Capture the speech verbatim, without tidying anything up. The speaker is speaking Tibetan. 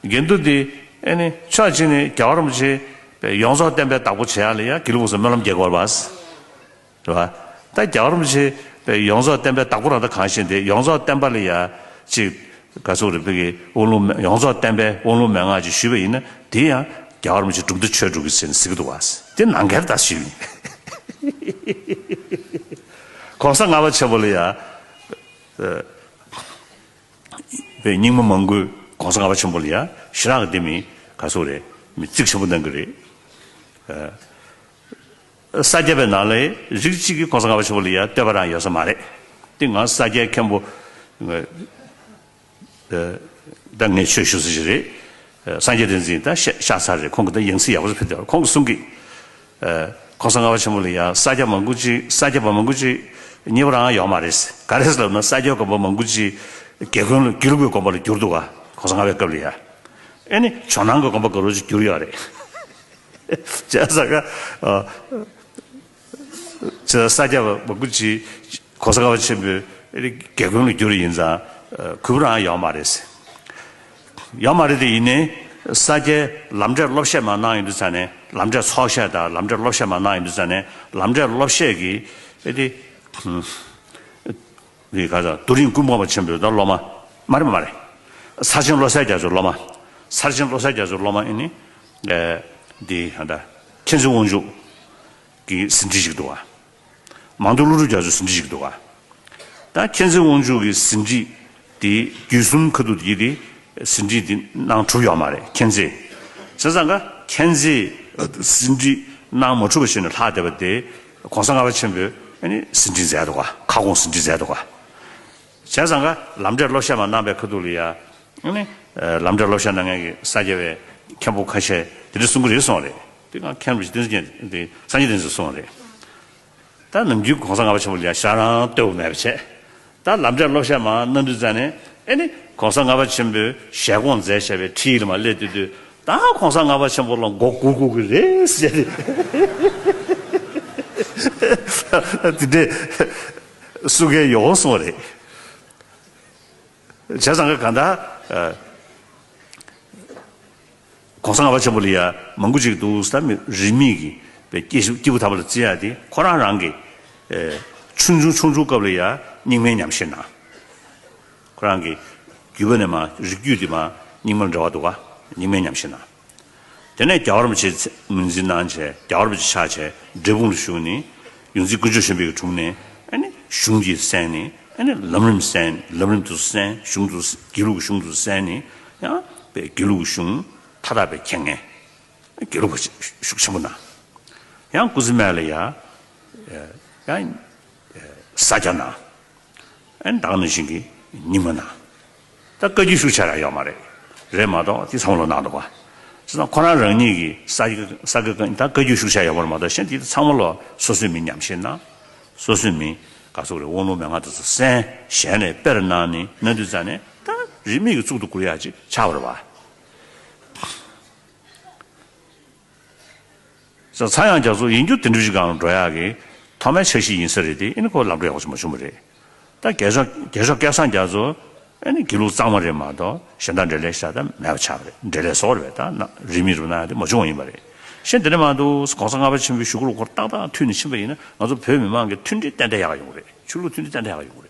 འགལ་འདུ་འདི་ཨེ་ནི་ཕྱོགས་གཅིག་ནས་རྒྱལ་བ་རིན་པོ་ཆེ་ཡོངས་རྫོགས་བསྟན་པའི་བདག་པོ་བྱེད་ཡ་ལ་ཡ་དགེ་ལུགས་པ་ཚོས་སྨོན་ལམ་རྒྱག་དགོས་པ། རེད་བ། ད་རྒྱལ་བ་རིན་པོ་ཆེ་ཡོངས་རྫོགས་བསྟན་པའི་བདག་པོ་རང་ད་གང་ཤེས་འདི་ཡོངས་རྫོགས་བསྟན་པ་ལ་ཡ་ཅིག་ག་ཚོད་རེད་བོད་ཀྱི་དབང་ལུང་ཡོངས་རྫོགས་བསྟན་པའི་དབང་ལུང་མན་ངག་ཅིག་ཞུས་པ་ཡིན་ན་དེ་ཡང་རྒྱལ་བ་རིན་པོ་ཆེ་གྲུབ་མཐའ་ཆོས་དྲུག་གི་ཟེར་ནས་ཟེར་གི་འདུག་བ། དེ་ནང་འགལ་ད་ཞུས་ཡིན། གོང་ས་ལྔ་པ་ཆེན་པོ་ལ་ཡ། པའི་རྙིང་མ་མང་པོས་གོང་ས་ལྔ་པ་ཆེན་པོ་ལ་ཡ་ཞེ་དྲག་གི་དེ་མི་ག་ཚོད་རེད་མི་རྩིས་ཆེན་པོ་གནང་གི་རེད། ས་སྐྱ་པའི་ནང་ལ་རིགས་གཅིག་གིས་གོང་ས་ལྔ་པ་ཆེན་པོ་ལ་ཡ་བསྟོད་པ་རང་ཡོད་ས་མ་རེད། དེ་ང་ས་སྐྱའི་མཁན་པོ་ད་ངས་ཆོས་ཞུ་ས་ཞིག་རེད། སངས་རྒྱས་བསྟན་འཛིན་ད་ཤ་ཤ་ཚ་རེད། ཁོང་གི་ད་ཡང་སྲིད་ཡག་པོ་ཕེབས་ཏེ་ཁོང་གིས་གསུང་གི། གོང་ས་ལྔ་པ་ཆེན་པོ་ལ་ཡ་ས་སྐྱ་མང་པོ་ཅིག་ས་སྐྱ་པ་མང་པོ་ཅིག་རྙིང་པ་རང་ཡོད་མ་རེད། ག་རེ་ཟེར་ལབ་ན་ས་སྐྱ་དགོན་པ་མང་པོ་ཅིག་དགེ་དགེ་ལུགས་ཀྱི་དགོན་པ་ལ་བསྒྱུར་འདུག་ག་གོང་ས་ལྔ་པའི་སྐབས་ལ་ཡ། ཨེ་ནི་ཇོ་ནང་གི་དགོན་པ་ག་རུ་ཅིག་བསྒྱུར་ཡོད་རེད། བྱས་ཙང་ཀ་ཅེས་ས་སྐྱ་པ་མང་པོ་ཅིག་གོང་ས་ལྔ་པ་ཆེན་པོའི་ཨེ་ནི་དགེ་དགོན་ལ་བསྒྱུར་ཡིན་ཙང་གུས་པ་རང་ཡོད་མ་རེད། ཡོད་མ་རེད་དེ་ཡིན་ནའི་ས་སྐྱའི་ལམ་འབྲས་སློབ་བཤད་མ་གནང་ཡོང་དུས་ཙ་ནས་ལམ་འབྲས་ཚོགས་བཤད་དང་ལམ་འབྲས་སློབ་བཤད་མ་གནང་ཡོང་དུས་ཙ་ནས་ལམ་འབྲས་སློབ་བཤད་ཀྱི་ཨེ་དེ་འདི་ག་ཚ་རྡོ་རིང་ཀུན་སྤངས་པ་ཆེན་པོའི་ད་སློབ་མ་མ་རེད་མ་རེད། ཚར་ཆེན་བློ་གསལ་རྒྱ་མཚོའི་སློབ་མ། ཚར་ཆེན་བློ་གསལ་རྒྱ་མཚོའི་སློབ་མ་ཨེ་ནི་འདི་ད་མཁྱེན་བརྩེ་དབང་ཕྱུག་གི་ཟིན་བྲིས་ཤིག་འདུག་བ། མང་ཐོས་ཀླུ་སྒྲུབ་རྒྱ་མཚོའི་ཟིན་བྲིས་ཤིག་འདུག་ག་ད་མཁྱེན་བརྩེ་དབང་ཕྱུག་གི་ཟིན་བྲིས་དེ་བརྒྱུད་གསུམ་ཁ་ཐུག་དེ་དེ་ཟིན་བྲིས་དེ་གནང་གྲུབ་ཡོད་མ་རེད་མཁྱེན་བརྩེ། བྱས་ཙང་ཀ་མཁྱེན་བརྩེ་ཟིན་བྲིས་གནང་མ་གྲུབ་པ་བྱས་ནས་ལྷག་བསྡད་པ་དེ་གོང་ས་ལྔ་པ་ཆེན་པོས་ཟིན་བྲིས་མཛད་འདུག་ག་ཁ་སྐོང་ཟིན་བྲིས་མཛད་འདུག་ག་བྱས་ཙང་ཀ་ལམ་འབྲས་སློབ་བཤད་མ་གནང་པའི་ཁ་ཐུག་ལ་ཡ། ཨ་ནི། ལམ་འབྲས་སློབ་བཤད་གནང་མཁན་གྱི་ས་སྐྱ་པའི་མཁན་པོ་ཁ་ཤས་དེ་འདྲ་གསུང་གི་རེད་གསུངས་རེད། དེ་གང་མཁན་པོ་ཞིག་བསྟན་འཛིན་རྒྱལ་དེ་སངས་རྒྱས་བསྟན་འཛིན་གསུངས་རེད། ད་ནམ་རྒྱུན་གོང་ས་ལྔ་པ་ཆེན་པོ་ལ་ཡ་ཞེ་དྲག་རང་བསྟོད་པ་མེད་པ་བྱས། ད་ལམ་འབྲས་སློབ་བཤད་མ་གནང་དུས་ཙ་ནས་ཨེ་ནི་གོང་ས་ལྔ་པ་ཆེན་པོས་ཞལ་སྐོང་མཛད་བཞག་པའི་ཁྲིད་ཡིག་ལ་མ་སླེབས་དུས་དུས་ད་གོང་ས་ལྔ་པ་ཆེན་པོ་ལ་མགོ་སྒུར་དགོས་ཀྱི་རེད་ཟེར་ཏེ། དེ་འདྲས་གསུང་མཁན་ཡོད་གསུངས་རེད། བྱས་ཙང་ག་གང་ལྟར། གོང་ས་ལྔ་པ་ཆེན་པོ་ལ་ཡ་མང་པོ་ཅིག་འདུག་ས་མི་རིས་མེད་ཀྱི་པའི་སྐྱེས་སྐྱེས་བུ་དམ་པ་ལ་བརྩི་ཡ་དེ་ཁོ་རང་རང་གི་ཆུང་ཆུང་ཆུང་ཆུང་སྐབས་ལ་ཡ་རྙིང་མའི་ཉམས་བཞེས་གནང་། ཁོ་རང་གི་རྒྱུད་པ་ནས་མ་རིགས་རྒྱུད་དེ་མ་རྙིང་མ་ལ་འབྲེལ་བ་འདུག་ག་རྙིང་མའི་ཉམས་བཞེས་གནང་། དེ་ནས་རྒྱལ་བ་རིན་པོ་ཆེ་ངོས་འཛིན་གནང་བྱས་རྒྱལ་བ་རིན་པོ་ཆེ་ཆགས་བྱས་འབྲས་སྤུངས་ལ་བཞུགས་ནས་ཡོངས་འཛིན་དཀོན་མཆོག་ཆེན་པོའི་དྲུང་ནས་ཨ་ནི་གཞུང་གིས་གསན་ནས་ཨ་ནི་ལམ་རིམ་གསན་ལམ་རིམ་དུ་གསན་གཞུང་དུ་དགེ་ལུགས་ཀྱི་གཞུང་དུ་གསན་ནས་ཡང་པའི་དགེ་ལུགས་ཀྱི་གཞུང་མཐའ་དག་པའི་མཁྱེན་མཁན་དགེ་ལུགས་པ་ཤུགས་ཆེན་པོ་གནང་། ཡང་སྐུ་ཚེ་སྨད་ལ་ཡང་ཡང་ས་སྐྱ་གནང་། ཨན་ད་ག་ནང་བཞིན་གྱི་རྙིང་མ་ན། ད་བཀའ་བརྒྱུད་ཤུགས་ཆེ་ར་ཡོད་མ་རེད། རེད་མ་གཏོགས་དེ་ཚང་མ་ལོ་གནང་འདུག་ག་བྱས་ཙང་ཁོ་རང་རང་ཉིད་ཀྱི་ས་ས་དགེ་བཀའ་ད་བཀའ་བརྒྱུད་ཤུགས་ཆེ་ཡོད་མ་རེད་མ་གཏོགས་གཞན་དེ་ཚང་མ་ལོ་སོ་སོའི་མི་ཉམས་བཞེས་གནང་། སོ་སོའི་མི་ག་ཚོད་རེད་དབང་ལུང་མན་ངག་དེ་ཚོ་གསན་གཞན་ལས་དཔེར་གནང་ནས་གནང་དུས་ཙང་ནས་ད་རིས་མེད་ཀྱི་གཙུག་ཏུ་བཀུར་ཡག་ཅིག་ཆགས་པ་རེད་བ། ས་ཚངས་དབྱངས་རྒྱ་མཚོ་ཡིན་རྒྱུ་དེ་འདྲ་ཞིག་སྒང་ལ་འགྲོ་ཡག་གི་ཐོག་མའི་འཆར་གཞི་ཡིན་ས་རེད་དེ་ཨེ་ནི་ཁོ་ལམ་འགྲོ་ཡག་པོ་ཞིག་མ་བྱུང་བ་རེད། ད་རྒྱལ་མཆོག་རྒྱལ་མཆོག་སྐལ་བཟང་རྒྱ་མཚོ་ཨེ་ནི་དགེ་ལུགས་གཙང་མ་རེད་མ་གཏོགས་གཞན་དག་འབྲེལ་ལས་ཤ་སྟག་མེད་པ་ཆགས་པ་རེད། འབྲེལ་ལས་བཟོ་བ་རེད་པས་ད་ན་རིས་མེད་རུ་ན་དེ་མ་བྱུང་བ་ཡིན་པ་རེད། གཞན་དེ་འདྲ་མ་གཏོགས་གོང་ས་ལྔ་པ་ཆེན་པོའི་གཞུག་གུ་ལ་ཁོ་ཏག་ཏག་མཐུད་ནས་ཕྱིན་པ་ཡིན་ན་ང་ཚོ་བོད་མི་མང་གི་མཐུན་སྒྲིལ་ཏན་ཏན་ཡག་ཡོང་གི་རེད། ཆོས་ལུགས་མཐུན་སྒྲིལ་ཏན་ཏན་ཡག་ཡོང་གི་རེད།